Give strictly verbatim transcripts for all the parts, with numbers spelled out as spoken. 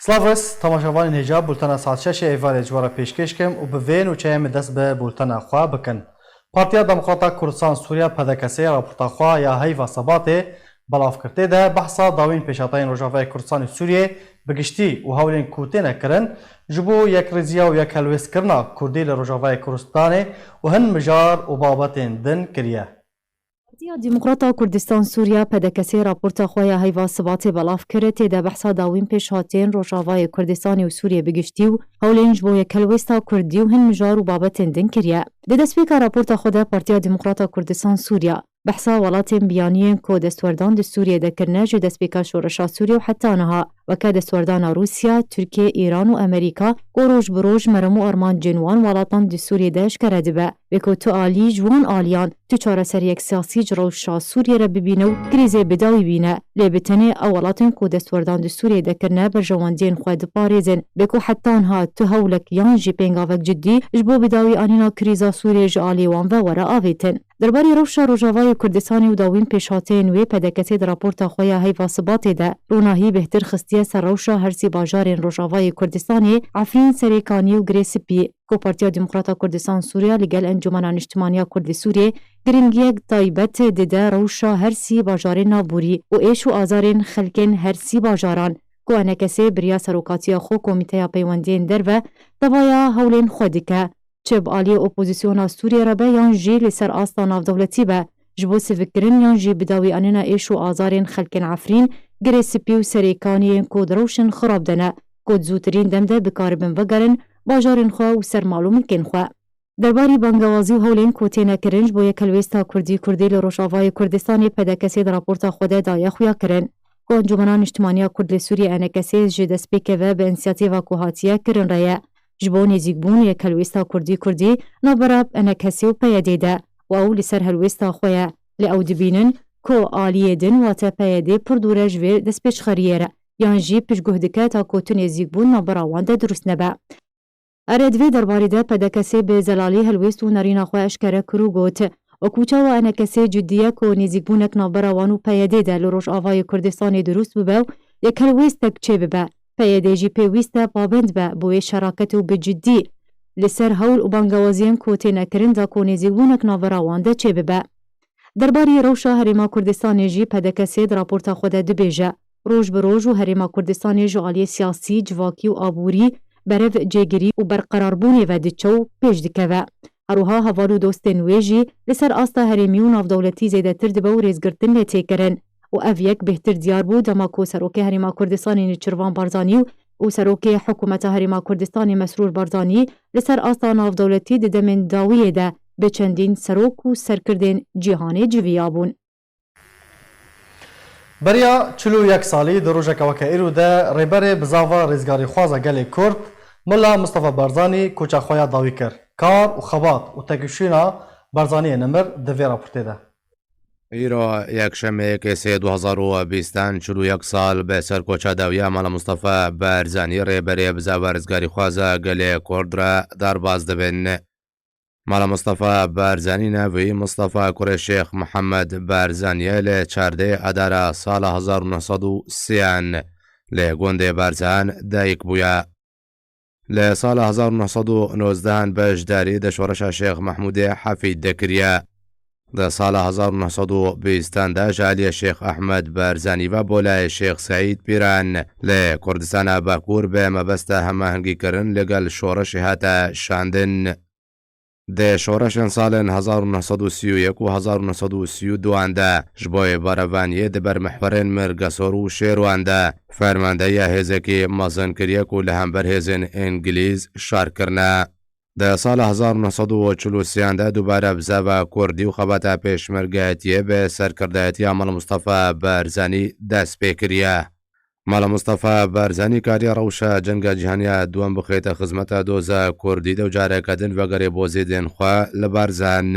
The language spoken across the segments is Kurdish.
Slavos, temaşevanên hêja, bultena saet şeşê êvarê ji we re pêşkêş kim û bi vê nûçeyê em ê dest bi bultena xwe bikin. Partiya Demokrata Kurdistan Sûriya, P D K S, raporta xwe ya heyva Sebatê belav kir. Tê de behsa dawîn pêşhateyên Rojavayê Kurdistanê Sûriyê bi giştî û hewlên ku têne kirin ji bo yekrêziya û yekhelwêstkirina Kurdî li Rojavayê Kurdistanê û hin mijar û babetên din kiriye. Partiya Demokrata Kurdistan Sûriya, P D K S, raporta xwe ya heyva Sibatê belav kir, tê de behsa dawîn pêşhatên Rojavayê Kurdistanê û Sûriyê bi giştî û hewlên ji bo yekhelwêsta Kurdî û hin mijar û babetên din kiriye. Di destpêka raporta xwe de Partiya Demokrata Kurdistan Sûriya behsa welatên biyaniyên ku destwerdan di Sûriyê de kirine ji destpêka şoreşa Sûriyê û heta niha, weke destwerdana Rûsya, Tirkiye, Îran û Amerîka, ku roj bi roj merem û armancên wan welatan di Sûriyê de eşkere dibe. Wê ku tu alî ji wan aliyan tu çareseriyek siyasî ji rewşa Sûriyê re bibîne û krîzê bi dawî bîne. Lê bi tenê ew welatên ku destwerdan di Sûriyê de kirine berjewendiyên xwe diparêzin. Wê ku heta niha tu hewlek yan jî pêngavek cidî ji bo bi dawî anîna krîza Sûriyê ji alî wan ve were avêtin. Derbarê rewşa Rojavayê Kurdistanê û dawîn pêşhateyên wê, P D K S di raporta xwe ya heyva Sibatê de ronahî bêhtir xistiye ser rewşa her sî bajarên Rojavayê Kurdistanê, Efrîn, Serêkanî û Girê Spî, ku Partiya Demokrata Kurdistan Sûriya li gel Encûmena Niştimaniya Kurdê Sûriyê giringiyek taybet dide rewşa her sî bajarên navborî û êş û azarên xelkên her sî bajaran, ku E N K S bi riya serokatiya xwe Komîteya Peywendiyên Derve tevaya hewlên xwe dike. Çi bi aliyê opozisyona Sûriyê re be yan jî li ser asta navdewletî be, ji bo sivikkirin yan jî bi dawî anîna êş û azarên xelkên Efrîn, Girê Spî û Serêkaniyên ku di rewşên xirab de ne, ku di zûtirîn dem de bikaribin vegerin bajarên xwe û ser mal û milkên xwe. Derbarî bangewazî û hewlên ku têne kirin ji bo yekhelwêsta Kurdî Kurdî li Rojavayê Kurdistanê, P D K S di raporta xwe de daye xuyakirin ku Encûmena Niştimaniya Kurd li Sûriyê, E N K S, ji destpêkê ve bi însiyatîva ku hatiye kirin re ye. Ji bo nêzîkbûn yekhelwêsta Kurdî Kurdî navbera E N K S û P Y D de û ew li ser helwêsta xwe ye. Lê ew dibînin ku aliyê din, wate P Y D, pir dûr e ji vê destpêçxeriyê re, yan jî piştguh dike ta ku tu nêzîkbûn navbera wan de dirust nebe. Ere di vê derbarî de P D K S bi zelalî helwêst û nerîna xwe eşkere kir û got, wekû çawa E N K S cidî ye ku nêzîkbûnek navbera wan û P Y D de li Rojavayê Kurdistanê dirust bibe û yekhelwêstek çêbibe, P Y D jî pêwîst e pabend be bi wê şeraketê û bi cidî li ser hewl û bangewaziyên ku têne kirin da ku nêzîkbûnek navbera wan de çêbibe. Derbarê rewşa Herêma Kurdistanê jî P D K S di raporta xwe de dibêje, roj bi roj û Herêma Kurdistanê ji aliyê siyasî, civakî û aborî berev cêgirî û berqerarbûnê ve diçe û pêş dikeve. Her wiha heval û dostên wê jî li ser asta herêmî û navdewletî zêdetir dibe û rêzgirtin lê tê kirin û ev yek bêhtir diyar bû dema ku Serokê Herêma Kurdistanê Nêçîrvan Barzanî û û Serokê Hikûmeta Herêma Kurdistanê Mesrûr Barzanî li ser asta navdewletî di demên dawiyê de bi çendîn serok û serkirdên cîhanê civiyabûn. Beriya çil û yek salî di rojeke weke îro de Rêberê Bizava Rêzgarîxwaza Gelê Kurd, Mela Mistefa Barzanî koça xwe ya dawî kir. Kar û xebat û têkoşîna Barzaniyê nimir di vê raportê de. Îro yekşemê yekê sê du hezar û bîstan çil û yek sal bi ser koça dawiya Mela Mustafa Barzanî, Rêberê Bizava Rizgarîxwaza Gelê Kurd re derbas dibin. Mela Mustafa Barzanî nevî Mustafa kurê Şêx Mihemed Barzanî ye, li çardê Adara sala hezar û neh sed û sî an li gundê Barzan dayik bûye. Li sala hezar û neh sed û nozdehan beşdarî di şoreşa Şêx Mehmûdê Hefîd de kiriye. Di sala hezar û neh sed û bîstan de ji aliyê Şêx Ehmed Barzanî ve bo layê Şêx Seîd Pîran li Kurdistana Bakur bi mebesta hemahengîkirin li gel şoreşê hate şandin. Di şoreşên salên hezar û neh sed û sî û yek û hezar û neh sed û sî û duan de ji bo berevaniyê di ber mihwerên Mirgesor û Şêrwan de fermandehiya hêzekî mezin kiriye ku li hember hêzên Îngilîz şer kirine. Di sala hezar û neh sed û çil û sê de dubare bi zava kurdî û xebata pêşmergeyetiyê bi serkirdayetiya Mela Mustafa Barzanî dest pê kiriye. Mela Mustafa Barzanî kariye rewşa cenga cîhaniya duwem bixête xizmeta doza kurdî de û careke din vegerê bo zêdên xwe li Barzan.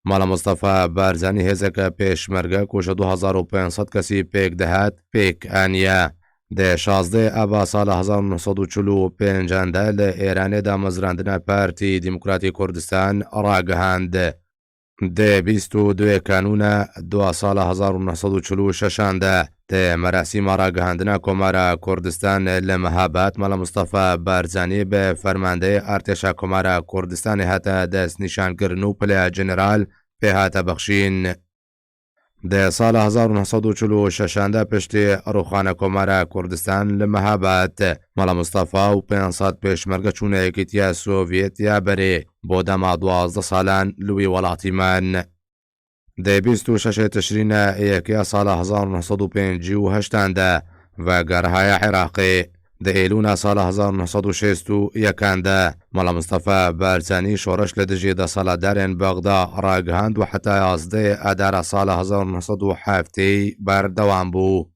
Mela Mustafa Barzanî hêzeke pêşmerge ku ji du hezar û pênc sed kesî pêk dihat, pêk aniye. Di şazdeh eba sala hezar û neh sed û çil û pênc de li Êranê damezrandina Partî Demokratî Kurdistan ragihand. Di bîst û duyê Kanûna dua sala hezar û neh sed û çil û şeş de Di merasîma ragihandina Komara Kurdistan li Mehabad, Mela Mustafa Barzanî bi fermandeyê artêşa Komara Kurdistanê hate destnîşankirin û pileya general pê hate bexşîn. Di sala hezar û neh sed û çil û şeşan de piştî rûxana Komara Kurdistan li Mehabad, Mela Mustafa û pênc sed pêşmerge çûne Yekîtiya Sovyet ya berê, bo dema duwazdeh salan li wî welatî man. Di bîst û şeşê Tişrîna yekê ya sala hezar û neh sed û pêncî û heştan de vegerihaye Iraqê. Di Êlûna sala hezar û neh sed û şêst û yekan de Mela Mustafa Barzanî şoreş li dijî desthilatdarên Bexda ragihand û heta yazdehê Adara sala hezar û neh sed û heftê berdewam bû.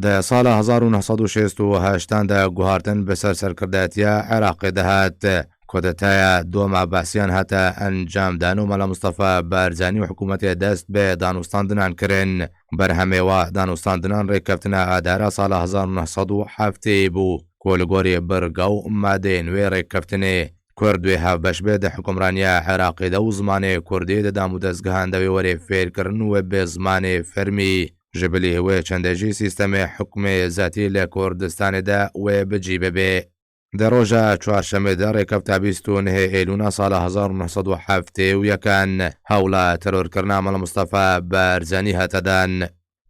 Di sala hezar û neh sed û şêst û heştan de guhartin bi ser serkirdatiya Iraqê dihat. Kudetaya doma Besiyan hate encamdan û Mela Mustafa Barzanî û hikûmetê dest bi danûstandinan kirin. Berhemê wa danûstandinan rêkeftina Adara sala hezar û neh sed û heftê bû, ku li gorî birga û madeyên wê rêkeftinê Kurd wê hevbeş be di hikûmraniya Iraqê de û zimanê Kurdî di dam û dezgehan de wê were fêrkirin û wê bi zimanê fermî ji bilî wê çendê jî sîstemê hikmê zetî li Kurdistanê de wê bi cî bibe. Di roja çarşemê de rêkefta bîst û nehê Êlûna sala hezar û neh sed û heftê û yekan hewla terorkirina Mela Mustafa Barzanî hate dan.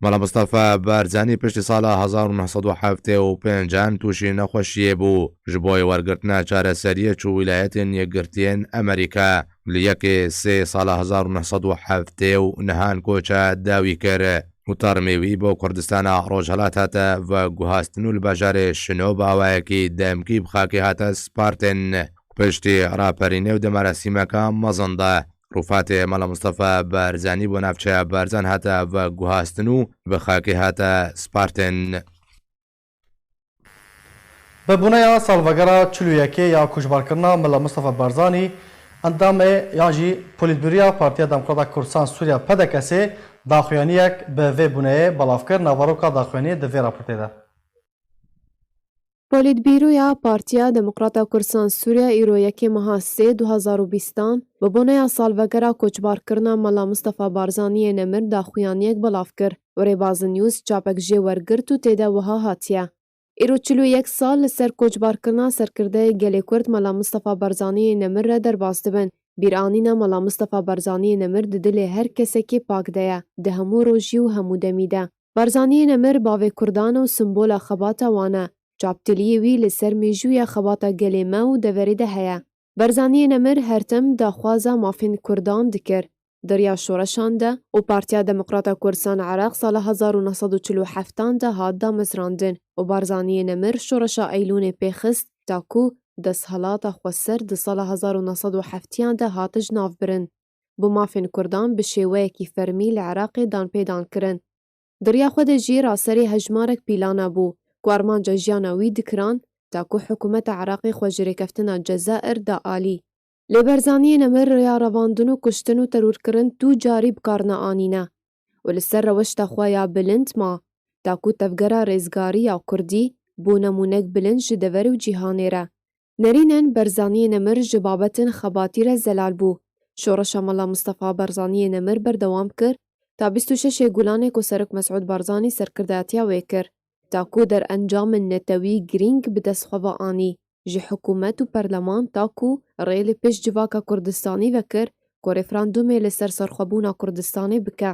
Mela Mustafa Barzanî piştî sala hezar û neh sed û heftê û pêncan tûşî nexweşiyê bû. Ji bo wergirtina çareseriyê çû Wîlayetên Yekgirtiyên Amerîka. Li yekê sê sala hezar û neh sed û heftê û nehan koça dawî kir û termê wî bo Kurdistana Rojhilat hate veguhastin û li bajarê Şino bi awayekî demkî bi xakê hate spartin. Piştî raperînê û di merasîmeke mezin de rûfatê Mela Mustafa Barzanî bo navçeya Barzan hate veguhastin û bi xakê hate spartin. Bi boneya salvegera çil û yekê ya koçberkirina Mela Mustafa Barzanî, endamê yan jî Polîtbîroya Partiya Demokrata Kurdistan Sûriya, P D K S'ê, daxuyaniyek bi vê boneyê belav kir, navaroka daxuyaniyê di vê raportê de. Polîtbîroya Partiya Demokrata Kurdistan Sûriya îro yekê meha sê du hezar û bîstan bi boneya salvegera koçbarkirina Mela Mustafa Barzaniyê Nemir daxuyaniyek belav kir û Rêbaz News çapek jê wergirt û tê de wiha hatiye: Îro çil û yek sal li ser koçbarkirina serkirdeyê gelê Kurd Mela Mustafa Barzaniyê Nemir re derbas dibin. Bîranîna Mela Mustafa Barzaniyê Nemir di dilê her kesekî pak de ye, di hemû rojî û hemû demî de. Barzaniyê Nemir bavê Kurdan û simbola xebata wan e. Çaptiliyê wî li ser mêjûya xebata gelê me û deverê de heye. Barzaniyê Nemir her tim daxwaza mafên Kurdan dikir. Di riya şoreşan de û Partiya Demokrata Kurdistan Iraq sala hezar û neh sed û çil û heftan de hat damezrandin û Barzaniyê Nemir şoreşa Eylûnê pêxist, ta ku desthilata xweser di sala hezar û neh sed û heftiyan de hate ji nav birin. Bo mafên Kurdan bi şêweyekî fermî li Iraqê danpêdan kirin. Di riya xwe de jî raserê hejmarek pîlana bû ku armanca jiyana wî dikiran, ta ku hikûmeta Iraqê xwe ji rêkeftina Cezair da alî. Lê Barzaniyê Nemir riya revandin û kuştin û terorkirin tu carî bi kar neanîne û li ser rewşta xwe ya bilind ma, ta ku tevgera rêzgarî ya Kurdî bû nemûnek bilind ji deverê û cîhanê re. Nerînen Barzaniyê Nemir ji babetên xebatî re zelal bû. Şoreşa Mela Mustafa Barzaniyê Nemir berdewam kir, ta bîst û şeşê Gulanê ku Serok Mesûd Barzanî serkirdatiya wê kir, ta ku derencamên netewî girîng bi dest xwe ve anî, ji hikûmet û perleman ta ku rê li pêş civaka Kurdistanî vekir ku referandumê li ser serxwebûna Kurdistanê bike.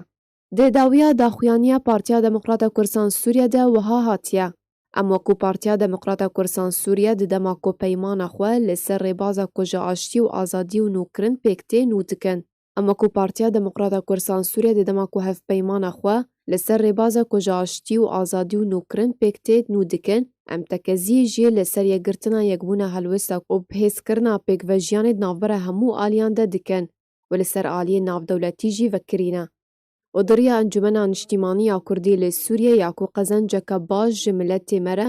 Di dawiya daxuyaniya Partiya Demokrata Kurdistan Sûriye de wiha hatiye: Em wekû Partiya Demokrata Kurdistan Sûriye di dema ku peymana xwe li ser rêbaza ku ji aştî û azadî û nûkirin pêk tê nû dikin. Em wekû Partiya Demokrata Kurdistan Sûriye di dema ku hevpeymana xwe li ser rêbaza ku ji aştî û azadî û nûkirin pêk tê nû dikin, em tekeziyê jî li ser yekgirtina Yekbûna Helwesta û bihêzkirina pêkvejiyanê di navbera hemû aliyan de dikin û li ser aliyê navdewletî jî vekirî ne. û di riya Encûmena Niştîmanî ya Kurdî li Sûriyê ya ku qezenceke baş ji miletê me re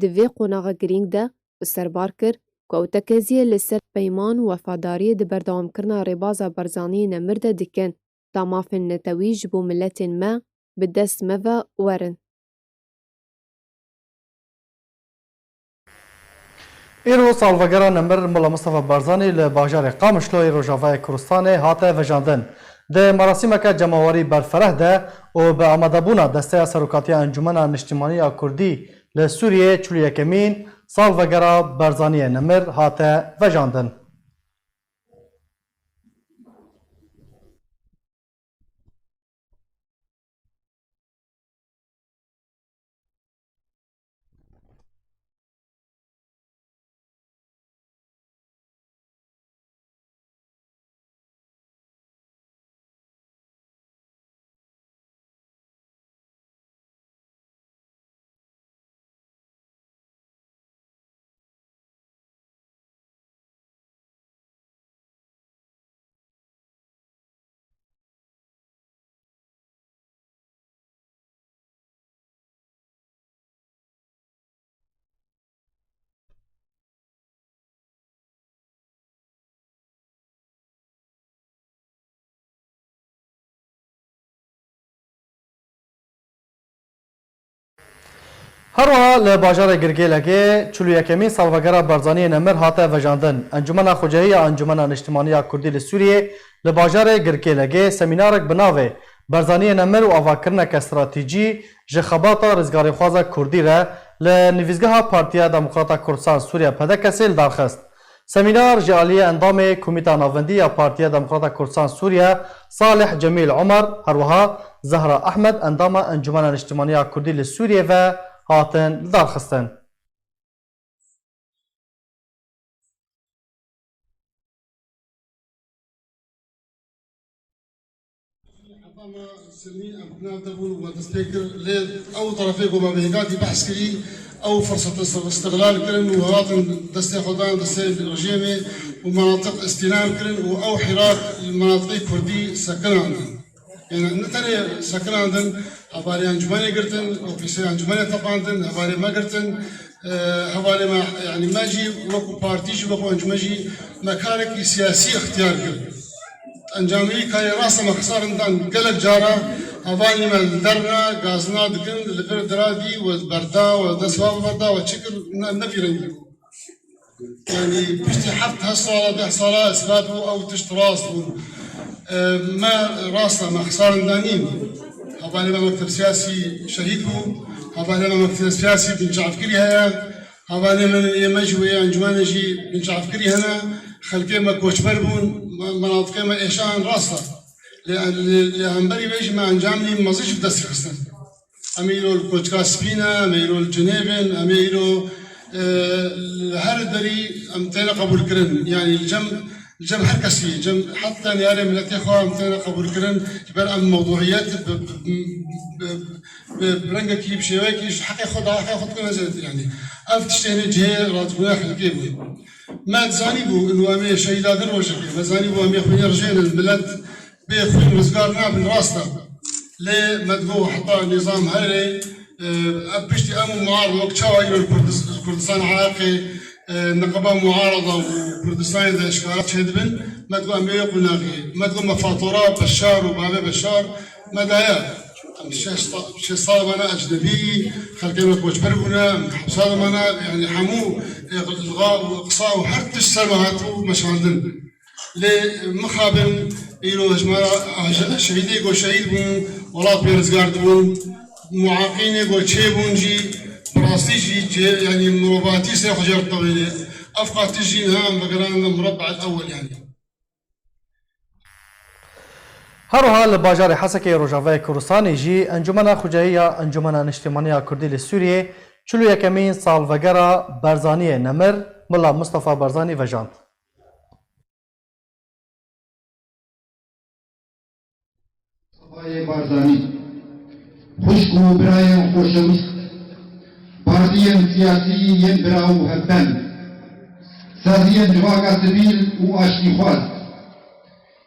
di vê qonaxa girîng de û serbar kir ku ew tekeziyê li ser peyman û wefadariyê di berdewamkirina rêbaza Barzaniyê Nemir de dikin, ta mafên netewî ji bo miletên me bi dest me ve werin. Îro salvegera nemir Mela Mustafa Barzanî li bajarê Qamişloyê Rojavayê Kurdistanê hate vejandin. Di merasîmeke cemawerî berfereh de û bi amadebûna Desteya Serokatiya Encûmena Niştimanî ya Kurdî li Sûriyê çil û yekemîn salvegera Barzaniyê Nemir hate vejandin. Her wiha li bajarê Girgêlegê çil û yekemîn salvegera Barzaniyê Nemir hate vejandin. Encûmena Xwecehî ya Encûmena Niştimanî ya Kurdî li Sûriyê li bajarê Girgêlegê semînarek bi navê Barzaniyê Nemir û avakirineke stratejî ji xebata rizgarîxwaza Kurdî re li nivîzgeha Partiya Demokrata Kurdistan Sûriye, P D K S'ê, li dar xist. Semînar ji aliyê endamê Komîta Navendî ya Partiya Demokrata Kurdistan Sûriye Salih Cemîl Omer, her wiha Zehra Ehmed, endama Encûmena Niştimanî ya Kurdî li Sûriyê ve hatin lidarxistin. Heta me silmî em bi nav de bûn û me dest pê kir, lê ew terefê ku me bi hêgatî behs kirî, ew firseta istiqlal kirin û hatin destê xwe dan destê rejêmê û menatiq îstîlam kirin û ew Hîrat li menatiqê Kurdî sekinandin. Yani ne tenê sekinandin, hevalê encûmenê girtin, ofîsê encûmenê teqandin, hevalê me girtin, e, hevalê me, yani me jî wekû partî jî, wekû encûmen jî me karekî siyasî ixtiyar kir. Encamî karê rasta me xesarin dan gelek cara hevalê me li derna gazina dikin, li vir diradî we berda, we dest we berda, we çi kir, ne, ne vî rengî bû. Yani piştî heft heh sala, deh sala isbat bû, ew tişt rast bûn. E, me rasta me xesarin danîn. Hevalê me mekteb siyasî şehîd bû. Hevalê me mekteb siyasî binçavkirî heye. Hevalê me yê me jî wê encûmenê jî binçavkirî hene. Xelkê me koçber bûn. Me, menatiqê me êşan rasta. Lê, lê, lê hemberî wê jî me encamî mezin jî bi destî xistin. Em ê îro li Koçka Spî ne, em ê îro li Cinêv in, em ê îro, e, li her derî em têne qebûlkirin. Yanî li cem, li cem her kesî, cem heta niyarê miletê xwe em têne qebûlkirin. Ji ber em mewduiyet bi, bi, bi, bi, bi rengekî, bi şêwekî ji heqê xwe de, heqê xwe dikine zêdetir yanî. Ev tiştê ne cihê radibûna xelkê bû. Me zanîbû inu em ê şehîda din rojekê. Me zanîbû em ê xwînê rijênin, milet bê xwîn rizgar nabin, rast e. Lê me digot heta nîzam here, e, ev piştî em û muar-, wek çawa îro li Kurdis-, Kurdistan Iraqê, e, niqaba muarada û Kurdistanê de eşkara çêdibin, me digot em ê wê qunaxê. Me digot me fatura Beşar û bavê Beşar me daye. Em şeş sa-, şeş sal mane ecnebî, xelkê me koçber bûne, em hepsa de mane, yanî hemû, e, ilga û iqsa û her tişt ser me hatibû meşandin. Lê mixabin îro ji me re şehîdê ku şehîd bûn, welat pê rizgar dibûn, muaqînê ku çêbûn jî, bi rastî jî cê, yanî mirovatî ser xwe jê re tewêne. Ev qatî jî niha em vegerandin murabbe'el ewwel yanî. Her wiha li bajarê Hesekê Rojavayê Kurdistanê jî Encûmena Xwecehî ya Encûmena Niştimanî ya Kurdî li Sûriyê çil û yekemîn salvegera Barzaniyê Nemir, Mila Mustafa Barzanî vejand. Mustafayê Barzanî, xwişk û birayên xoşewîst, partiyên siyasî yên bira û hevpeyv, saziyên civaka sivîl û aştîxwaz,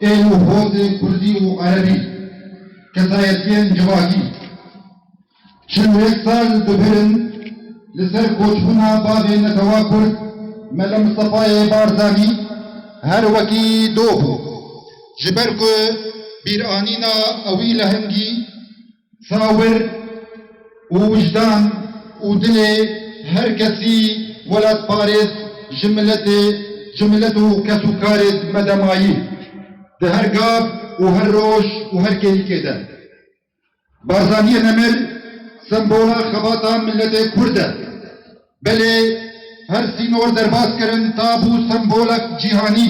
êl û hozê kurdî û erebî, kesayetiyên civakî, çil û yek sal dibir in li ser koçbûna bavê netewa Kurd Mele Mistefayê Barzanî her wekî do bû. Ji ber ku bîranîna ewî lehengî, sawir û wijdan û dilê her kesî welatparêz ji miletê, ji milet û kes û karê me de mayî. Di her gav û her roj û her kêlîkê de. Barzaniyê Nemir sembola xebata miletê Kurd e. Belê, her sînor derbas kirin, ta bû sembolek cîhanî.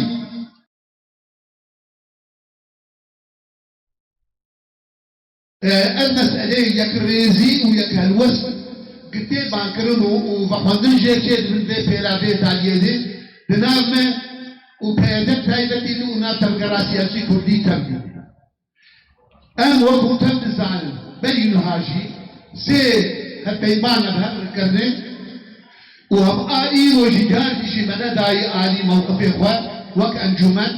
Ev meseleyê yekrêzî û yekhelwest ki tê bankirin û, û vexwendin jê çêdibin vê pêravê taliyê de, di nav me û peyde taybetî de û nav tevgera siyasî kurdî tevdî. Em wekû tev dizanin, berî niha jî sê hevpeyman em hev kirine û hev'a îro jî cardî jî me nedayî alî mewqifê xwe wek encûmen,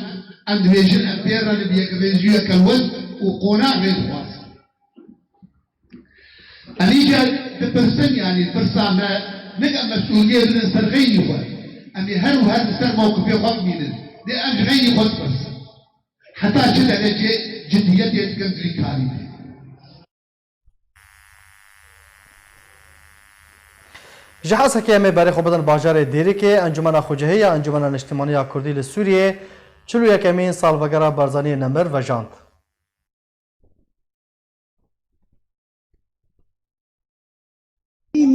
em dibêjin em pê re li bi yekrêzî û yekelwest û qonaxê dixwazin. Em îcar dipirsin, yanî pirsa me, nik em mesûliyê bidin ser xeynî xwe. Em ê her û her li ser mewqifê xwe bimînin. Dê em ji xeynî xwe dipirsin. Heta çi derecê ciddiyetê dikin di vî karî de? Ji Hesekê em ê berê xwe bidin bajarê Dêrikê. Encûmena Xucehê ya Encûmena Niştimanî ya Kurdî li Sûriyê çil û yekemîn salvegera Barzaniyê Nemir vejand.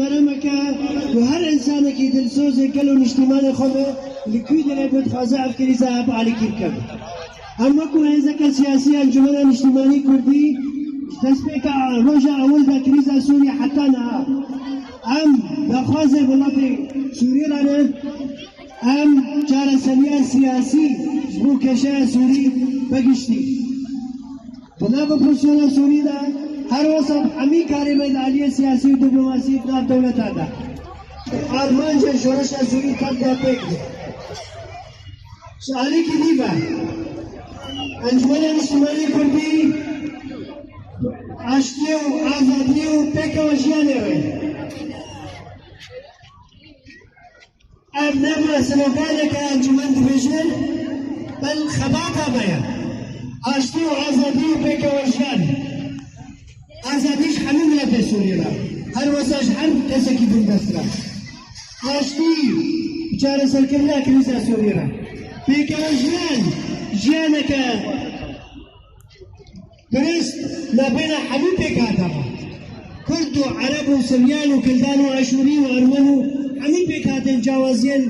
Meremeke ku her însanekî dilsozê gel û niştîmanê xwe be, li kû derê be, dixwaze ev krîza hep alîkî bike. Em wekû hêzeke siyasî Encûmena Niştîmanî Kurdî ji destpêka roja ewil de krîza Sûriyê heta niha em daxwazê welatê Sûrî re ne. Em çareseriya siyasî ji bo kêşeya Sûrî bi giştî. Di nav opozîsyona Sûrî de her wisa bi hemî karê me di aliyê siyasî û diplomasî di nav dewletan de. Armanca şoreşa Sûrî tev de pêk be. Ji alîkî dî ve, Encûmena Niştimanî Kurdî aştiyê û azadiyê û pêkewejiyanê re. Ev ne bi sloganeke encûmen dibêjin, bel xebata me ye. Aştî û azadî û pêkewejiyan. Azadî ji hemî miletê Sûrî re. Her wisa ji her kesekî bindest re. Aştî, çareserkirina krîza Sûrî re. Pêkewejiyan, jiyaneke Durust, navbeyna hemî pêkhatan, Kurd û Ereb û Siryan û Kildan û Aşûrî û Ermen û hemî pêkhatên cawaziyên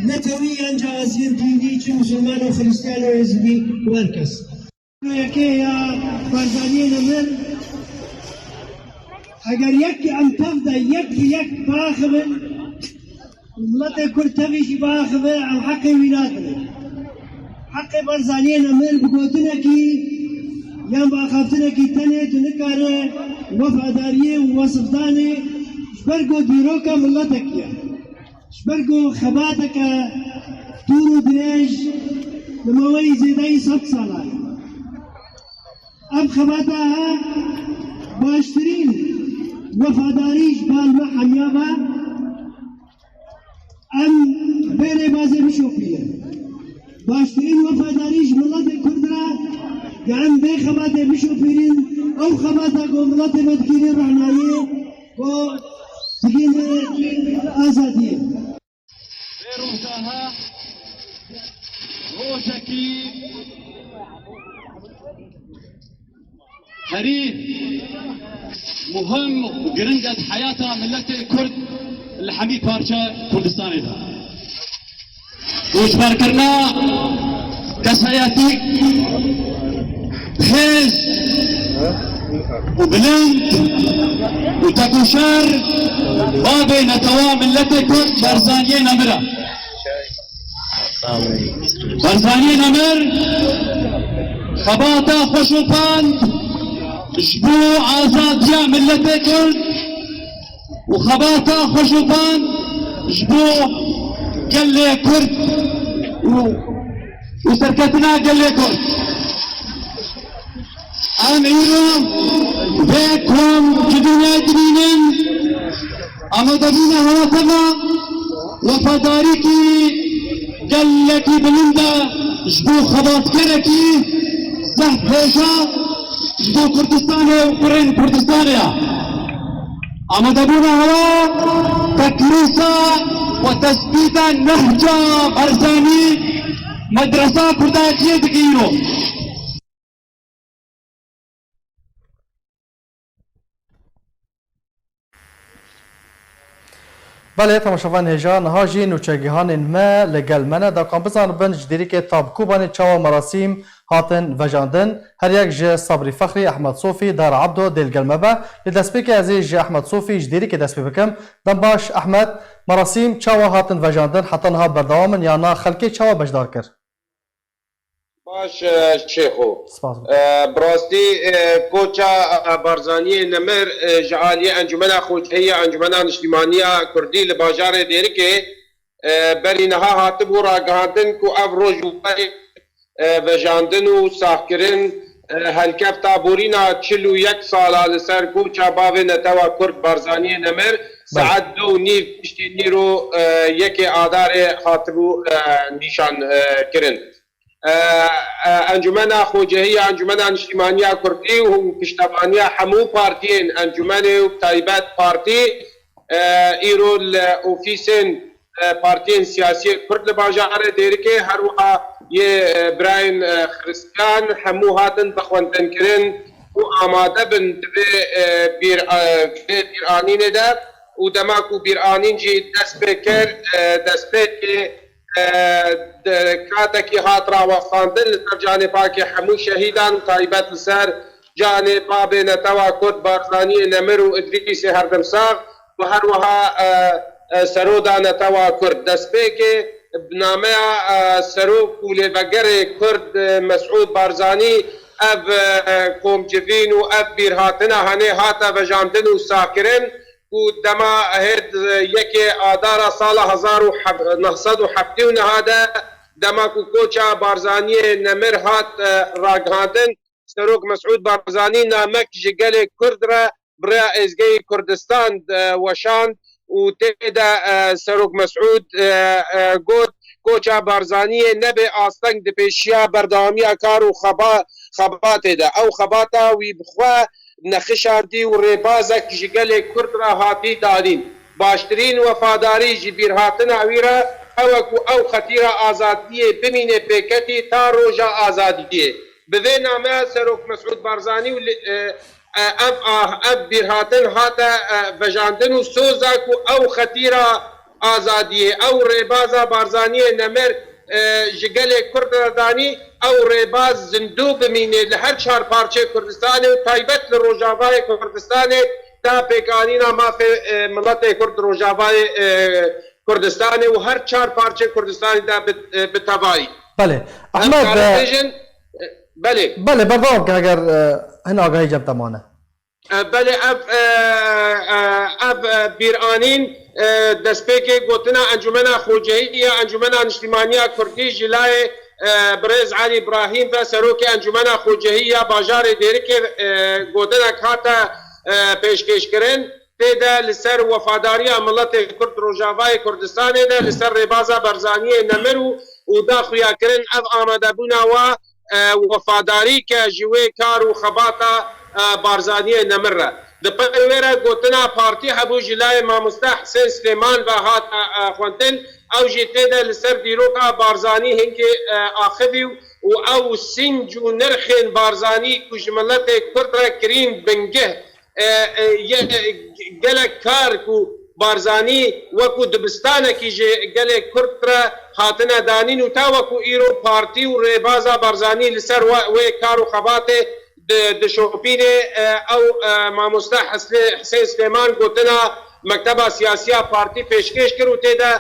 netewî yan cawaziyên dînî, çi Musulman û Xiristiyan û Êzidî û her kes. Yekê ya Barzaniyê Nemir, eger yek em tev de yek bi yek biaxivin, Miletê Kurd tevî jî biaxive, em heqê wî nadin. Heqê Barzaniyê Nemir bi gotinekî yan bi axaftinekî tenê tu nikare wefadariyê û wesifdanê ji ber ku dîroka miletekî ye. Ji ber ku xebateke dûr û dirêj bi maweyî zêdeyî sed salan e. Ev xebata he baştirîn wefadarî ji bal me hemiya be. Em bê rêbazê bişopînin. Baştirîn wefadarî ji miletê Kurd re, ya em bê xebatê bişopînin, ew xebata ku miletê me dikînin rehnayê, ku digihîne azadiyê. Vê roja he rojekî herî muhim û giring e di heyata miletê Kurd li hemî parçe Kurdistanê de. Koçberkirina kesayetî hêz û bilind û tekoşer babê netewa miletê Kurd Barzaniyê Nemir e. Barzaniyê Nemir xebata xweşopand ji bo azadiya miletê Kurd û xebata xweşopand ji bo gelê Kurd û, û serketina gelê Kurd. Em îro vê ku em ji dinyayê dibînin, amadebûna hewa teva wefadarîkî gelekî bilind e ji bo xebatkerekî zehf hêja ji bo Kurdistanê û kurên Kurdistanê ye. Amadebûna hewa tekrîsa û tesbîta nehca Barzanî medresa Kurda yê digihîno. Belê, temaşevan hêja, niha jî nûçegihanên me li gel me ne, da kan bizanibin ji dîrikê Tab Kobanê çawa merasîm hatin vejandin. Her yek ji Sabrî Fexrî, Ehmed Sofî, Dara Ebdo dê li gel me be. Li destpêkê ez ê ji Ehmed Sofî ji dîrikê dest pê bikim. Dem baş Ehmed, merasîm çawa hatin vejandin, heta niha berdewam in ya na, xelkê çawa beşdar kir? Baş, e, Şêxo. Spas. E, bi rastî, e, koça, e, Barzaniyê Nemir, e, ji aliyê Encumena Xocehî ya Encumena Niştimaniya Kurdî li bajarê Dêrikê, e, berî niha hatibû ragihandin ku ev roj û berê, e, vejandin û saxkirin, e, helkefta borîna çil û yek sala li ser koça bavê netewa Kurd Barzaniyê Nemir, Belê. saet du û nîv piştî nîro, e, yekê Adarê hatibû, e, nîşan, e, kirin. E, e, Encumena Xocehî ya Encumena Niştîmaniya Kurdî û piştevaniya hemû partiyên encumene û bi taybet partî, e, îro li ofîsên, e, partiyên siyasî yê Kurd li bajarê Dêrikê, her wiha yê, e, birayên, e, Xiristiyan hemû hatin bixwendinkirin û amade bin di vê, e, bîr, e, vê bîranînê de û dema ku bîranîn jî dest pê kir, e, destpêkê e, de, katekî hat rawestandin li ser canê pakê hemû şehîdan û taybet li ser canê babê netewa Kurd Barzaniyê Nemir û Idrîsê Herdimsax û her wiha, e, e, seroda netewa Kurd. Destpêkê bi nameya, e, serok û lêvegerê Kurd, e, Mesûd Barzanî ev, e, komcivîn û ev bîrhatina henê hate vejandin û sakirin. Ku dema hêt yekê Adara sala hezar û neh sed û heftê û neh de, dema ku koça Barzaniyê Nemir hat, e, ragihandin, Serok Mesûd Barzanî namek ji gelê Kurd re bi rêya Êzgeyê Kurdistan, e, weşand û tê de, e, Serok Mesûd, e, e, got, koça Barzaniyê nebe asteng di pêşiya berdewamiya kar û xeba-, xebatê de. Ew xebata wî bi xwe nexişandî û rêbazek ji gelê Kurd re hatî danîn. Baştirîn wefadarî ji bîrhatina wî re ew e ku ew xetîra azadiyê bimîne pêketî ta roja azadiyê. Bi vê nameya Serok Mesûd Barzanî û li, e, e, ev ah, ev bîrhatin hate, e, vejandin û soza ku ew xetîra azadiyê, ew rêbaza Barzaniyê Nemir, e, ji gelê Kurd re danî, ew rêbaz zindû bimîne li her çar parçeyê Kurdistanê û taybet li Rojavayê Kurdistanê ta pêkanîna mafê, e, miletê Kurd Rojavayê, e, Kurdistanê û her çar parçeyê Kurdistanê de bi, e, bi tevayî. Belê. Em Ehmed, karin e, bêjin, e, belê. Belê, berdewam ke eger, e, hin agahî cem te mane. E, belê ev, e, e, ev, e, bîranîn, e, destpêkê gotina Encumena Xocehî ya Encumena Niştîmaniya Kurdî ji layê, e, birêz Elî Îbrahîm ve serokê Encumena Xocehî ya bajarê Dêrikê, e, gotinek hate, e, pêşkêşkirin. Tê de li ser wefadariya miletê Kurd Rojavayê Kurdistanê de li ser rêbaza Barzaniyê Nemir û, û da xuyakirin ev amadebûna wa e, wefadarî ke ji wê kar û xebata, e, Barzaniyê Nemir re. Di pey wê re gotina partî hebû ji layê mamoste Hisên Silêman ve hate, e, xwendin. Ew jî tê de li ser dîroka Barzanî hingê, e, axivî û ew sînc û nirxên Barzanî ku ji miletê Kurd re kirîn bingeh e, e, ye, e, gelek kar ku Barzanî wekû dibistanekî ji gelê Kurd re hatine danîn û ta wekû îro partî û rêbaza Barzanî li ser we, wê kar û xebatê di, dişopîne, e, ew, e, mamoste Heslê-, Hisên Silêman gotina Mekteba Siyasî ya Partî pêşkêş kir û tê de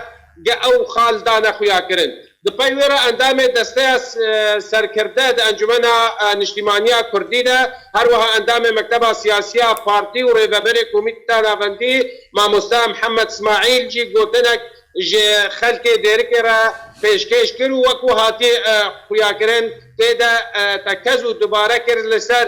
ge ew xal dane xuyakirin. Di pey wê re endamê Desteya S-, e, Serkirde di Encumena, e, Niştîmaniya Kurdî de, her wiha endamê Mekteba Siyasî ya Partî û Rêveberê Komîta Navendî Mamoste Mihemed Smaîl jî gotinek ji xelkê Dêrikê re pêşkêş kir û wekû hatî, e, xuyakirin tê de, e, tekez û dubare kir li ser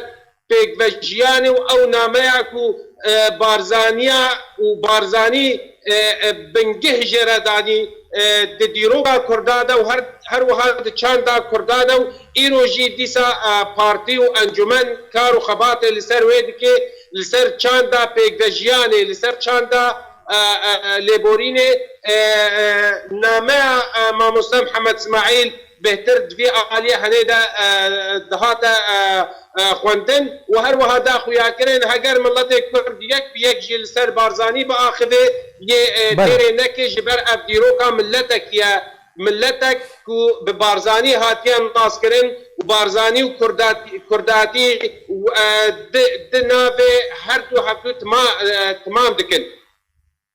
pêkvejiyanê û ew nameya ku, e, Barzaniya û Barzanî, e, e, bingeh jê re danî, e, di dîroka Kurda de û her, her wiha di çanda Kurda de û îro jî dîsa, e, partî û encûmen kar û xebatê li ser wê dike, li ser çanda pêkvejiyanê, li ser çanda, e, e, e, lêborînê, e, e, nameya, e, Mamoste Mihemed Smaîl bêhtir di vî aliyê henê de, e, dihate, e, e, xwendin û her wiha da xuyakirin, heger miletê Kurd yek bi yek jî li ser Barzanî biaxivê, yê, e, Belê. têrê neke ji ber ev dîroka miletekî ye. Miletek ku bi Barzanî hatiye naskirin û Barzanî û Kurdatî, Kurdatî, e, di, di navê her du hevdû tima-, e, timam dikin.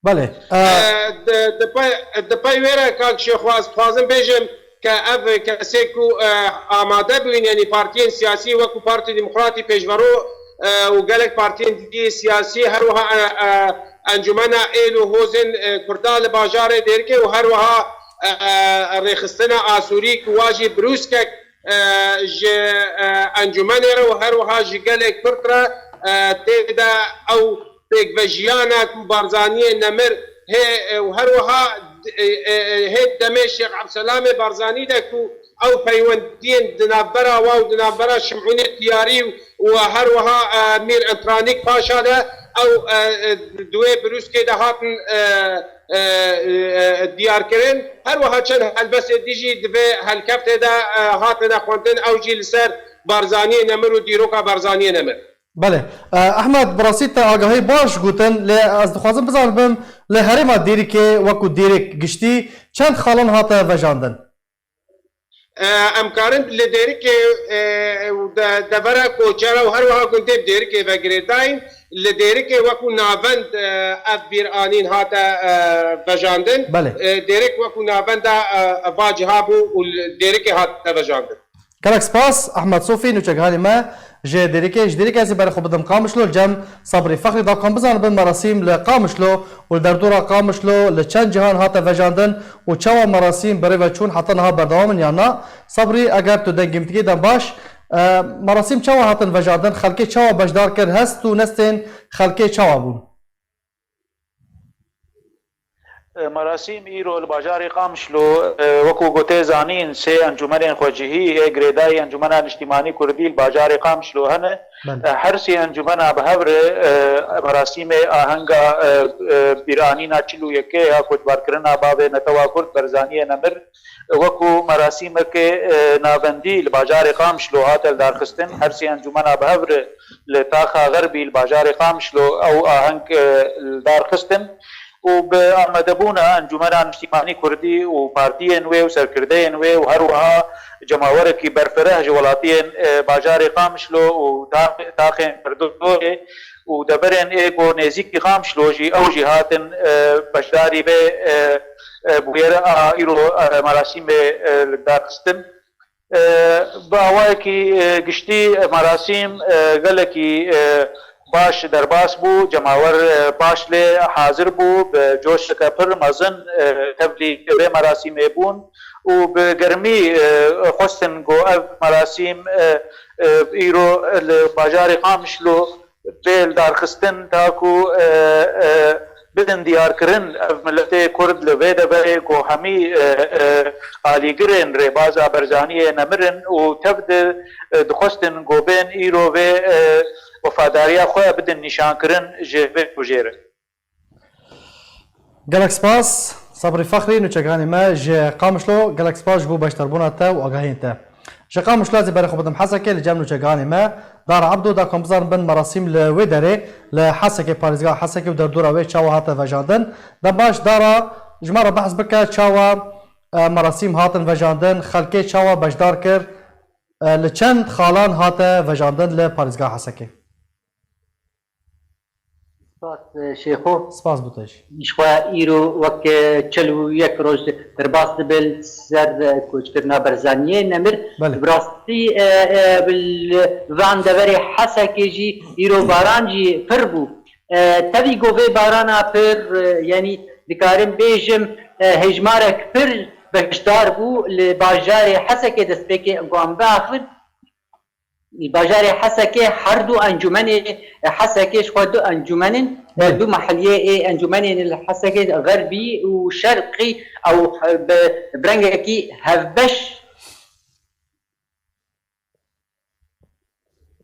Belê. E, E, di, di pey, di pey wê re kak Şêxo, ez dixwazim bêjim ke ev kesê ku, e, amade bûyîn, yanî partiyên siyasî wekû Partî Demokratî Pêşvero, e, û gelek partiyên dî siyasî, her wiha, e, e, Encûmena Êl û Hozên, e, Kurda li bajarê Dêrikê û her wiha, e, e, rêxistina Asûrî ku wa jî birûskek, e, ji, e, encûmenê re û her wiha ji gelê Kurd re, e, tê de ew pêkvejiyana ku Barzaniyê nemir hê, e, û her wiha, e, e, e, hê demê Şêx Ebselamê Barzanî de ku ew peywendiyên di navbera wa û di navbera Şimûnê Tiyarî û, û her wiha, e, Mîr Entranîk Paşa de ew, e, e, di wê birûskê de hatin, e, e, e, diyar kirin. Her wiha çend helbestê dî jî di vê helkeftê de, e, hatine xwendin, ew jî li ser Barzaniyê nemir û dîroka Barzaniyê nemir. Belê. E, Ehmed, bi rastî te agahî baş gotin, lê ez dixwazim bizanibim, li herêma Dêrikê wekû Dêrik giştî çend xalan hate vejandin? E, em karin li Dêrikê, e, û de-, devera Koçera û her wiha gundên Dêrikê ve girêdayîn. Li Dêrikê wekû navend, e, ev bîranîn hate, e, vejandin. Belê. E, Dêrik wekû navenda, e, va ciha bû û li Dêrikê hate vejandin. Gelek spas, Ehmed Sofî, nûçegihanê me ji Dêrikê. Ji Dêrikê ez ê berê xwe bidim Qamişlo, li cem Sabrî Fexrî, da em bizanibin merasîm li Qamişlo û li derdora Qamişlo li çend cihan hate vejandin û çawa merasîm bi rê ve çûn, heta niha berdewam in yan na? Sabrî, eger tu dengê min dikî, dem baş. E, merasîm çawa hatin vejandin? Xelkê çawa beşdar kir? Hest û nestên xelkê çawa bûn? E, merasîm îro li bajarê Qamişlo, e, wekû ku tê zanîn, sê encûmenên xwecihî ê girêdayî Encûmena Niştîmanî Kurdî li bajarê Qamişlo hene. Belê. E, her sê encûmena bi hev re, e, merasîmê ahenga, e, e, bîranîna çil û yekê ya koçberkirina bavê netewa Kurd Barzaniyê nemir, e, wekû merasîmeke, e, navendî li bajarê Qamişlo hate lidarxistin. Her sê encûmena bi hev re li taxa Xerbî li bajarê Qamişlo ew aheng, e, lidarxistin û bi amadebûna Encûmena Niştîmanî Kurdî û partiyên wê û serkirdeyên wê û her wiha cemawerekî berfireh ji welatiyên, e, bajarê Qamişlo û ta-, taxên Firdorê û deverên ê ku nêzîkî Qamişlo jî, ew jî hatin, e, beşdarî vê, e, e, bûyera a îro, e, merasîmê, e, li dar xistin. E, bi awayekî, e, giştî merasîm, e, gelekî, e, baş derbas bû, cemawer, e, baş lê hazir bû, bi coşeke pir mezin, e, tevlî vê merasîmê bûn û bi germî, e, xwestin ku ev merasîm, e, e, îro li bajarê Qamişlo bê lidarxistin, ta ku, e, e, bidin diyarkirin ev miletê Kurd li vê deverê ku hemî, e, e, alîgirên rêbaza Barzaniyê nemirin û tev di, e, dixwestin ku bên îro vê, e, wefadariya xwe bidin nîşankirin ji vê rojê re. Gelek spas, Sabrî Fexrî, nûçeganê me ji Qamişlo, gelek spas ji bo beşdarbûna te û agahiyên te. Ji Qamişlo ez ê berê xwe bidim Hesekê, li cem nûçeganê me, Dara Ebdo, da ku em bizanibin merasîm li wê derê, li Hesekê, parêzgeha Hesekê û derdora wê çawa hate vejandin. Dem baş, Dara, ji me re behs bike çawa, e, merasîm hatin vejandin, xelkê çawa beşdar kir, e, li çend xalan hate vejandin li parêzgeha Hesekê? Spas, e, Şêxo. Spas bo te jî. Jixwe îro wek, e, çil û yek roj derbas dibe li ser, e, koçkirina Barzaniyê nemir. Belê. Bi rastî, e, e, bi van deverê Hesekê jî îro baran jî pir bû. E, tevî ku vê barana pir, e, yanî dikarim bêjim, e, hejmarek pir beşdar bû li bajarê Hesekê destpêkê ku em biaxivin. Bajarê Hesekê her du encûmenê, Hesekê ji xwe du encûmen in, Belê. du meheliyê ê encûmenê ne li Hesekê, Xerbî û Şerqî, ew bi, bi rengekî hevbeş,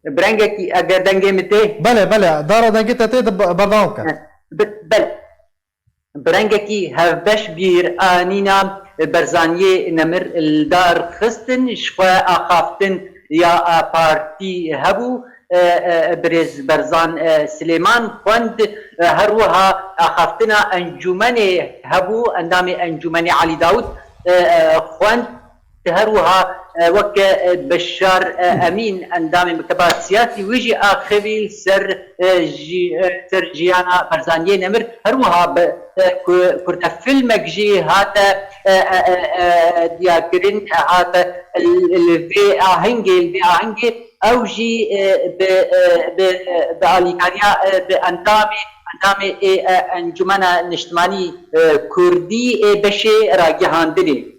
bi rengekî, eger dengê min tê. Belê, belê, Dara, dengê te tê, de be-, berdewam ke. Bi-, belê. Bi rengekî hevbeş bîranîna Berzaniyê Nemir li dar xistin, ji xwe axaftin ya, e, partî hebû. E, e, birêz Berzan, e, Silêman xwend, e, her wiha axaftina encûmenê hebû, endamê encûmenê Elî Dawûd, e, e, xwend. Her wiha, e, weke, e, Beşar, e, Emîn, endamê Mekteba Siyasî, wî jî axivî li ser, e, jî, e, ser jiyana Berzaniyê Nemir. Her wiha bi, e, ku-, kurtefilmek jî hate, e, e, e, e, diyarkirin, e, hate li, li vê ahengê, li vê ahengê ew jî, e, bi, e, bi, bi alîkariya, e, bi endamê, endamê ê, e, Encûmena Niştimanî, e, Kurdî ê beşê ragihandinê.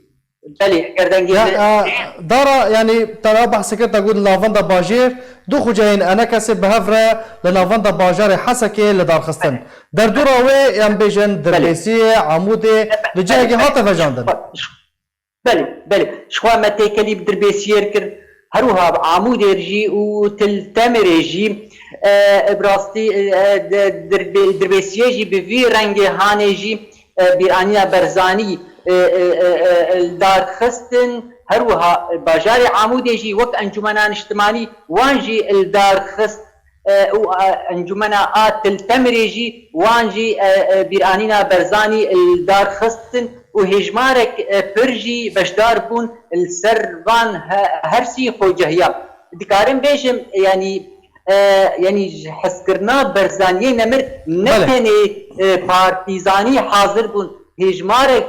Belê, eger dengê Ya, min e, dara, yanî, te niha behs kir, te got li navenda bajêr du xuceyên ENKSê bi hev re li navenda bajarê Hesekê li dar xistin. Derdora wê, em bêjin, Belê. Dirbêsiyê, Amûdê, li cihekî hate vejandin. Belê, belê. Ji xwe me têkelî bi Dirbêsiyê kir. Her wiha bi Amûdê jî û Til Temirê jî, e, bi rastî, e, de-, Dirbê-, Dirbêsiyê jî bi vî rengê hanê jî, e, bîranîna Berzanî, e, e, e, e, li dar xistin. Her wiha bajarê Amûdê jî wek Encûmena Niştimanî wan jî li dar xist, e, û, e, Encûmena a Til Temirê jî wan jî, e, e, bîranîna Berzanî li dar xistin û hêjmarek, e, pir jî beşdar bûn li ser van he-, hersî xwecehiya. Dikarim bêjim, yanî, e, yanî ji hezkirina Berzaniyê Nemir ne Belê. tenê, e, partîzanî hazir bûn, hêjmarek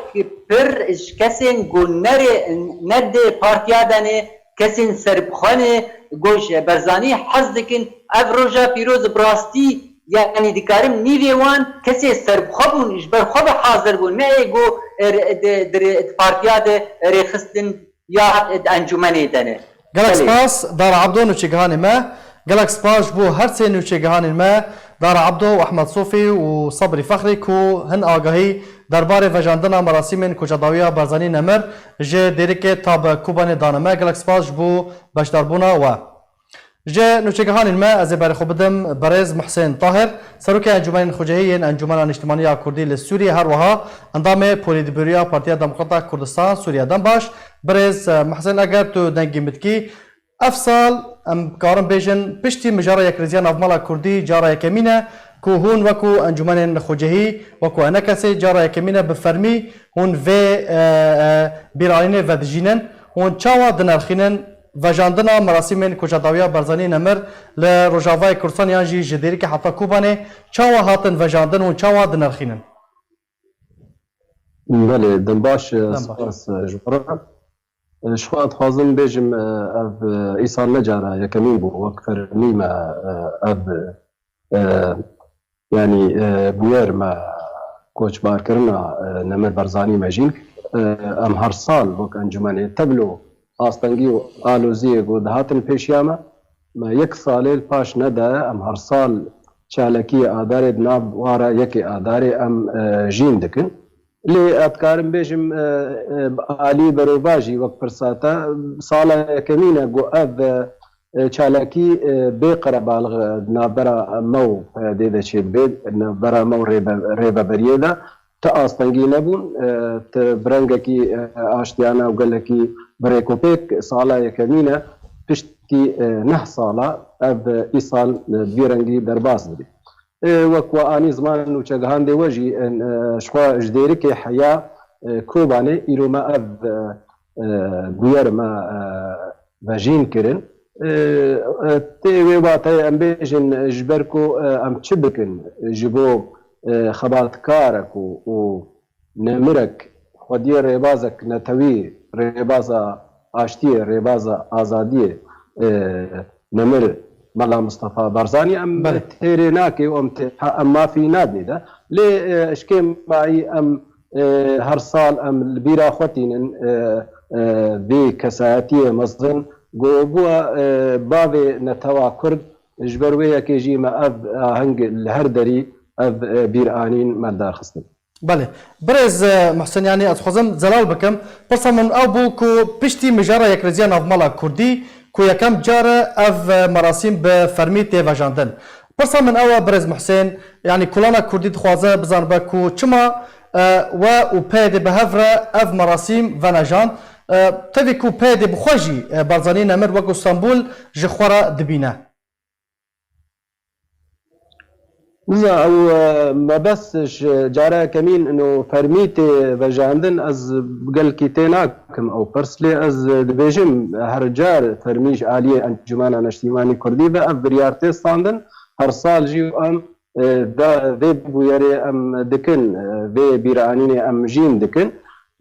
pir ji kesên ku nerê, ne di partiya de ne, kesên serbixwe ne, ku ji Berzanî hez dikin. Ev roja pîroz bi rastî, yanî dikarim nîvê wan kesê serbixwe bûn, ji ber xwe ve hazir bûn. Ne ê ku, e, di, di, di partiya de rêxistin ya di encûmenê de ne. Gelek Belê. spas, Dara Ebdo, nûçegihanê me. Gelek spas ji bo her sê nûçegihanên me, Dara Ebdo û Ehmed Sofî û Sebrî Fexrî ku hin agahî derbarê vejandina merasîmên koçadawiya Barzanî Nemir ji Dêrikê ta bi Kobanê dane me. Gelek spas ji bo beşdarbûna we. Ji nûçegihanên me ez ê berê xwe bidim birêz Muhsên Tahir, Serokê Encûmenên Xwecihî yên Encûmena Niştimanî ya Kurdî li Sûriyê, her wiha endamê Polîtbûroya Partiya Demokrata Kurdistan Sûriye. Dem baş, birêz, e, Muhsên, eger tu dengî min dikî, ev sal em karin bêjin piştî mijara yekrêziya navmala Kurdî cara yekemîn e ku hûn wekû Encûmenên Xwecihî, wekû ENKSê cara yekemîn e bi fermî hûn vê, e, e, bîranînê vedijînin. Hûn çawa dinerxînin vejandina merasîmên koçadawiya Barzanî Nemir li Rojavayê Kurdistan yan jî ji Dêrikê heta Kobanê çawa hatin vejandin, hûn çawa dinerxînin? Belê, dem baş, Dem baş. spas, e, ji we re. E, ji xwe dixwazim bêjim, e, ev, e, îsal ne cara yekemîn bû, wek fermî me, e, ev, e, Yanî, e, bûyer me koçbarkirina, e, Nemir Barzanî me jîn, e, em her sal wek encûmenê tevlo astengî û aloziyê ku dihatin pêşiya me, me yek salê li paş nede, em her sal çalakiyê Adarê di nav wara yekê Adarê em, e, jîn dikin. Lê ez dikarim bêjim, e, e, bi alî berovajî wek pirsa te, sala yekemîn e ku ev, e, e, çalakî, e, bê qerebalix, e, di navbera me û P Y D'ê de çêdibe, di navbera me û rêbe-, rêveberiyê de ti astengî nebûn, e, ti bi rengekî, e, aştiyane û gelekî bi rêkopêk sala yekemîn e piştî, e, neh sala ev, e, îsal, e, bi vî rengî derbas dibe. E, wek we anî ziman nûçegihandê we jî, e, e, ji xwe ji Dêrikê heya, e, Kobanê îro me ev, e, e, bûyer me, e, vejîn kirin. E, e, tê wê wateyê em bêjin, e, ji ber ku, e, em çi bikin ji bo, e, xebatkarek û, û nemirek xwediyê rêbazek netewî, rêbaza aştiyê, rêbaza azadiyê, e, nemir Mela Mistefa Barzanî em Belê. têrê nake û em tê, em mafî nadinê de. Lê, e, eşkê mayî em, e, her sal em li bîra xwe tînin, e, e, vî kesayetiyê mezin ku bûye, e, bavê netewa Kurd, ji ber wê yekê jî me ev aheng li her derî ev, e, bîr anîn me li dar xistin. Belê. Birêz, e, Muhsin, yanî ez dixwazim zelal bikim. Pirsa min ew bû ku piştî mijara yekrêziya navmala Kurdî ku yekem car e ev, e, merasîm bi fermî tê vejandin. Pirsa min ew e, birêz Muhsin, yanî kulana Kurdî dixwaze bizanibe ku çima E, we û P Y D bi hev re ev merasîm venejand. E, tevî ku P Y D bi xwe jî, e, Barzanî nemir wek ku Stenbul ji xwe re dibîne. Niza ew, e, mebest ji careke kemîn ino fermî tê vejandin, ez gelkî tê nakim ew pirs, lê ez dibêjim her car fermî ji aliyê Encûmena Neştîmanî Kurdî ve ev biryar tê standin. Her sal jî em, e, da vê bûyerê em dikin, e, vê bîranînê em jîn dikin.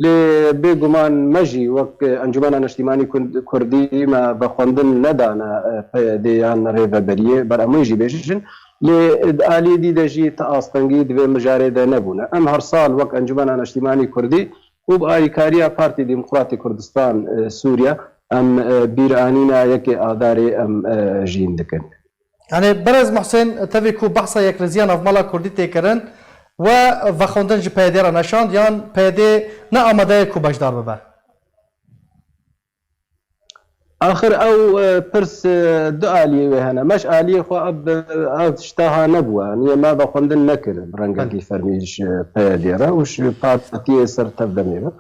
Lê bêguman me jî wek Encûmena Neştîmanî Kun-, Kurdî me vexwendin nedane, e, P Y D yan Rêveberiyê, ber em wê jî bêjin. Lê di aliyê dî de jî ti astengî di vê mijarê de nebûne. Em her sal wek Encûmena Neştîmanî Kurdî û bi alîkariya Partî Demokratî Kurdistan, e, Sûriye, em, e, bîranîna yekê Adarê em, e, jîn dikin. Yani Berez Muhsin, tevî ku behsa yekrêziya navmala Kurdî tê kirin, we vexwendin ji P Y D re neşand, yan P Y D ne amade ye ku beşdar bibe? Axir ew, e, pirs, e, du aliyê wê hene. Me ji aliyê xwe ev, ev tişta ha nebû. Yanî me vexwendin nekir bi rengekî Belê. fermî ji P Y D re û ji partiyê ser tevdemê re.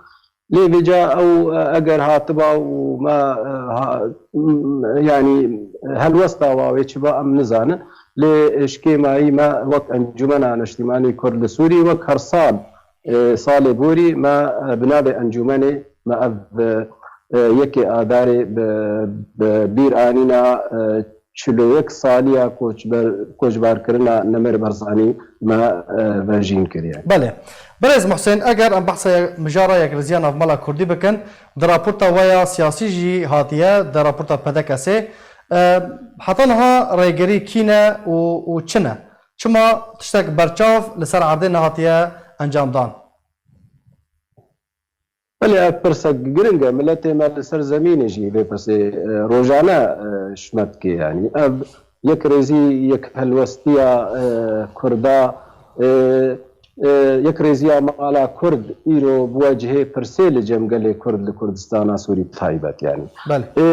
Lê vêca ew, e, eger hatiba û me, e, ha, m, yanî helwesta wa wê çi ba em nizanin. Lê, e, ji kêmayî me wek Encûmena Neştîmanî Kurd li Sûrî wek her sal, e, salê borî me, e, bi navê encûmenê me ev, e, e, yekê Adarê bi, bi bîranîna, e, çil û yek saliya koçber-, koçberkirina Nemir Barzanî me, e, vejîn kiriye. Belê. Birêz Muhsên, eger em behsa ye-, mijara yekrêziya navmala Kurdî bikin, di raporta we ya siyasî jî hatiye, di raporta P D K S'ê, e, heta niha rêgerî kî ne û, û çi ne? Çima tiştek berçav li ser erdê nehatiye encamdan? Belê, ev pirsek giring e. Miletê me li ser zemînê jî vê pirsê, e, rojane, e, şmet dike. Yanî ev yekrêzî, yekhelwestiya, e, Kurda, e, e, yekrêziya mala Kurd îro bûye cihê pirsê li cem gelê Kurd li Kurdistana Sûrî bi taybet. Yanî, Belê. e,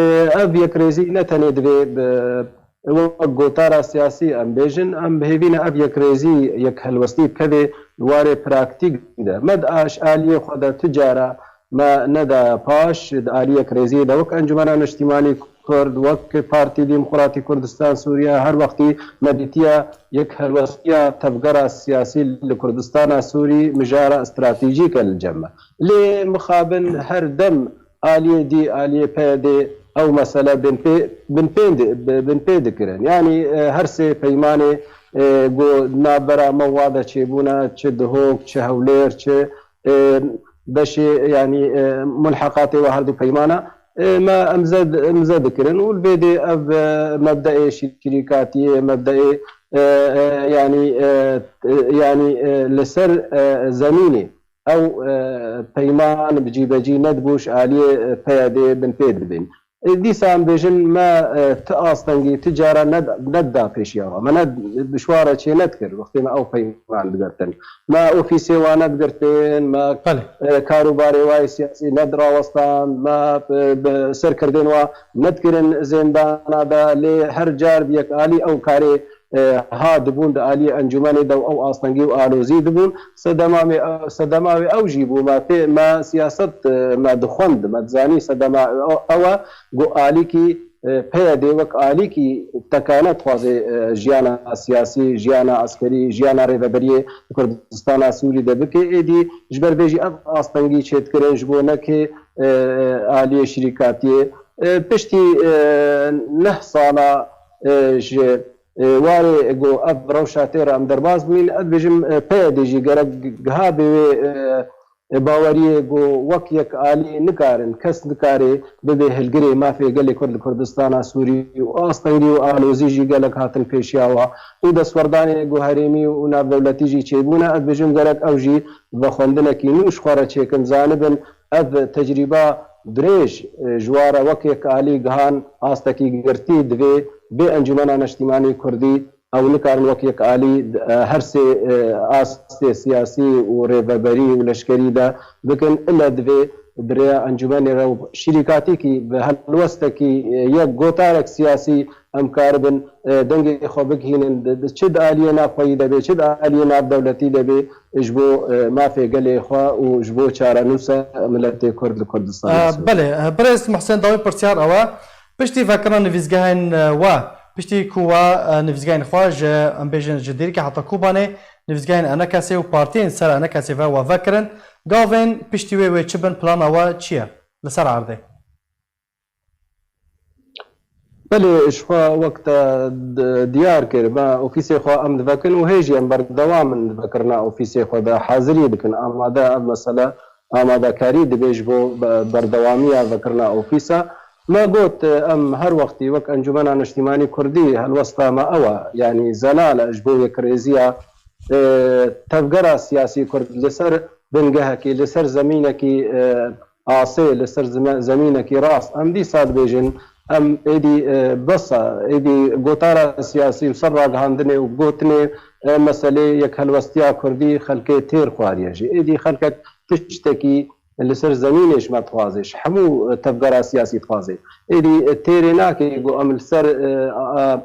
ev yekrêzî ne tenê divê bi wek gotara siyasî em bêjin, em bi hêvî ne ev yekrêzî, yekhelwestî bikeve di warê praktîk de. Me di aş-, aliyê xwe de tu cara me nedaye paş, di aliyê yekrêziyê de wek Encûmena Neştîmanî Kurd, wek Partî Demokratî Kurdistan Sûriye her wextî me dîtiye yekhelwestiya tevgera siyasî li Kurdistana Sûrî mijara stratejîk e li cem me. Lê mixabin her dem aliyê dî, aliyê P Y D'ê ew mesele binpê, binpê di-, bi-, binpê dikirin. Yanî, e, her sê peymanê, e, ku navbera me wa de çêbûne, çi Duhok, çi Hewlêr, çi, e, beşê, yanî, e, mulheqatê wa her du peymana, e, me imze, imze dikirin û li vê dê ev, e, mebdeê şîrîkatiyê, mebdeê, e, e, yanî, e, e, yanî, e, li ser, e, zemînê ew, e, peyman bi cîbecî nedibû, ji aliyê, e, P Y D'ê binpê dibin. E, dîsa em bêjin me, e, ti astengî, ti cara ned-, nedida pêşiya we. Me ned-, bi ji we re çê nedikir wextê me ew peyman digirtin. Me ofîsê we nedigirtin, me, Belê. e, karûbarê we yê siyasî nedirawestan, me, e, bi serkirdên we nedikirin zêndana de, lê her car bi yekalî ew karê e, ha dibûn di aliyê encûmenê de û ew astengî û alozî dibûn. Sedema wê, sedema wê ew jî bû, me pê, me siyaset, e, me dixwend, me dizanî sedema ew, ew e ku alîkî, e, P Y D'ê wek alîkî tekane dixwaze, e, jiyana siyasî, jiyana eskerî, jiyana rêveberiyê Kurdistana Sûrî de bike. Êdî ji ber vê jî ev astengî çêdikirin ji bo nekê, e, aliyê şirîkatiyê. E, piştî, e, neh sala, e, ji e, warê ku ev rewşa tê re em derbas bûyîn, ez dibêjim, e, P Y D'ê jî gerek giha bê wê, e, e, baweriyê ku wek yek alî nikarin, kes nikare bibe hilgirê mafê gelê Kurd li Kurdistana Sûrî û astengî û alozî jî gelek hatin pêşiya wa û destwerdanê ku herêmî û navdewletî jî çêbûne, ez dibêjim gerek ew jî vexwendinekî nû ji xwe re çêkin, zanibin ev tecrîba dirêj, e, ji wa re wek yek alî gihan astekî girtî divê bê Encûmena Neştîmanî Kurdî ew nikarin wek yek alî, e, her sê, e, astê siyasî û rêveberî û leşkerî de bikin. Ile divê di rêya encûmenê re û şirîkatîkî bi helwestekî, e, yek gotarek siyasî em karibin, e, dengê xwe bigihînin, di, di çi di aliyê navxweyî de bê, çi di aliyê navdewletî de bê, ji bo, e, mafê gelê xwe û ji bo çarenûsa miletê Kurd li Kurdistanê. E, Sûriyê. Belê, e, birêz Muhsen, dawî pirsyar ew e. Piştî vekirina nivîzgehên, e, we, piştî ku we, e, nivîzgehên xwe ji, em bêjin, ji Dêrikê heta Kobanê, nivîzgehên ENKSê û partiyên ser ENKSê ve we vekirin, gavên piştî wê wê çi bin, plana we çi ye li ser erdê? Belê, ji xwe wek te di-, diyar kir, me ofîsê xwe em divekin û hê jî em berdewam in di vekirina ofîsê xwe de hazirî dikin. Amade ev mesele, amadekarî dibê ji bo be-, berdewamiya vekirina ofîsa. Me got, em her wextî wek Encûmena Niştîmanî Kurdî helwesta me ew e, yanî zelal e ji bo yekrêziya, e, tevgera siyasî Kurd li ser bingehekî, li ser zemînekî, e, asê, li ser zime-, zemînekî rast. Em dîsa dibêjin, em êdî, e, bes e, êdî gotara siyasî û ser ragihandinê û gotinê, e, meselê yekhelwestiya Kurdî xelkê têr xwariye jî. Êdî xelkek tiştekî li ser zemînê ji me dixwaze, ji hemû, e, tevgera siyasî dixwaze. Êdî, e, têrê nake ku em li ser, e, a,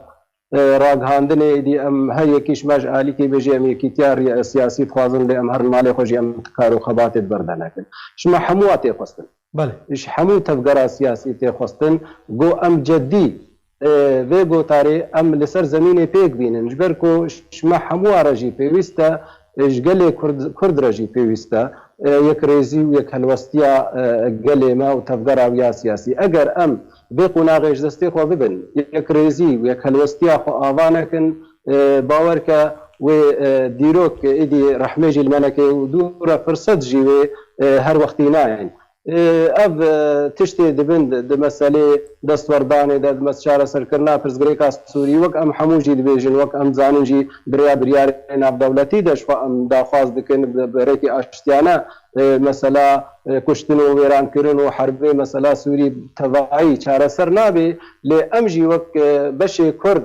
e, ragihandinê, êdî em her yekî ji me ji alîkê bêjî, em yekîtiya riya siyasî dixwazin, lê em herin malê xwe jî em kar û xebatê di ber de nekin. Ji me hemû a tê xwestin. Belê. Ji hemû tevgera siyasî tê xwestin, ku em ceddî, e, vê gotarê em li ser zemînê pêk bînin. Ji ber ku ji me hemû a re jî pêwîst e, e, ji gelê Kurd, Kurd re jî pêwîst e, e, yekrêzî û yekhelwestiya, e, gelê me û tevgera wî ya siyasî. Eger em vê qonaxê ji destê xwe bibin, yekrêzî û yekhelwestiya xwe ava nekin, e, bawer ke wê, e, dîrok êdî rehmê jî li me neke û dû re firset jî wê, e, her wextî nayên. E, ev, e, tiştê dibin di, di meselê destwerdanê de, di mes-, çareserkirina pirsgirêka Sûrî, wek em hemû jî dibêjin, wek em dizanin jî bi rêya biryarê navdewletî de ji xwe em daxwaz dikin, bi, bi rêkê aştiyane, e, mesela, e, kuştin û wêrankirin û herbê mesela Sûrî tevayî çareser nabe, lê em jî wek, e, beşê Kurd,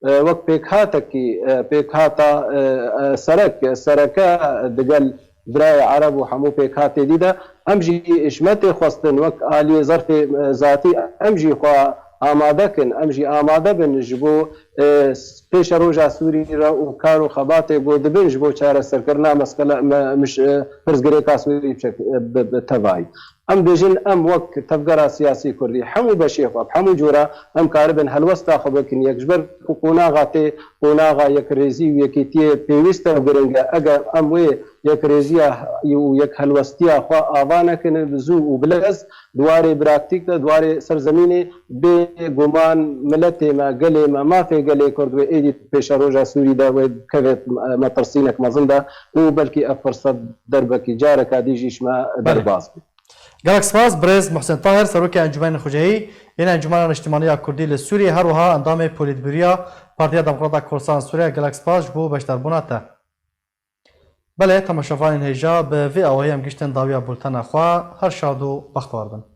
e, wek pêkhatekî, e, pêkhata, e, e, serek, sereke digel birayê Ereb û hemû pêkhatê dî de, em jî ji me tê xwestin wek aliyê zerfê, e, zatî, em jî xwe amade kin, em jî amade bin ji bo, e, pêşeroja Sûrî re û kar û xebatê ku dibin ji bo çareserkirina meskele, me, miş-, e, pirsgirêka Sûrî bi, bi, bi tevayî. Em dibêjin, em wek tevgera siyasî Kurdî, hemû beşê xwe, bi hemû cora em karibin helwesta xwe bikin yek, ji ber ku qonaxa tê, qonaxa yekrêzî û yekîtiyê pêwîst e û giring e. Eger em wê yekrêziya û yekhelwestiya xwe ava nekin bi zû û bi lez, di warê praktîk de, di warê ser zemînê, bê guman miletê me, gelê me, mafê gelê Kurd wê êdî pêşeroja Sûrî de wê bikeve metirsînek mezin de û belkî ev firset derbekî careka dî jî ji me Belê. derbas bê. Gelek spas, birêz Muhsin Tahir, Serokê Encûmenên Xwecehî yên Encûmena Niştimanî ya Kurdî li Sûriyê, her wiha endamê Polîtbûroya Partiya Demokrata Kurdistan Sûriye. Gelek spas ji bo beşdarbûna te. Belê, temaşevanên hêja, bi vê awahî em giştin dawiya bultena xwe. Her şad û bextewar bin.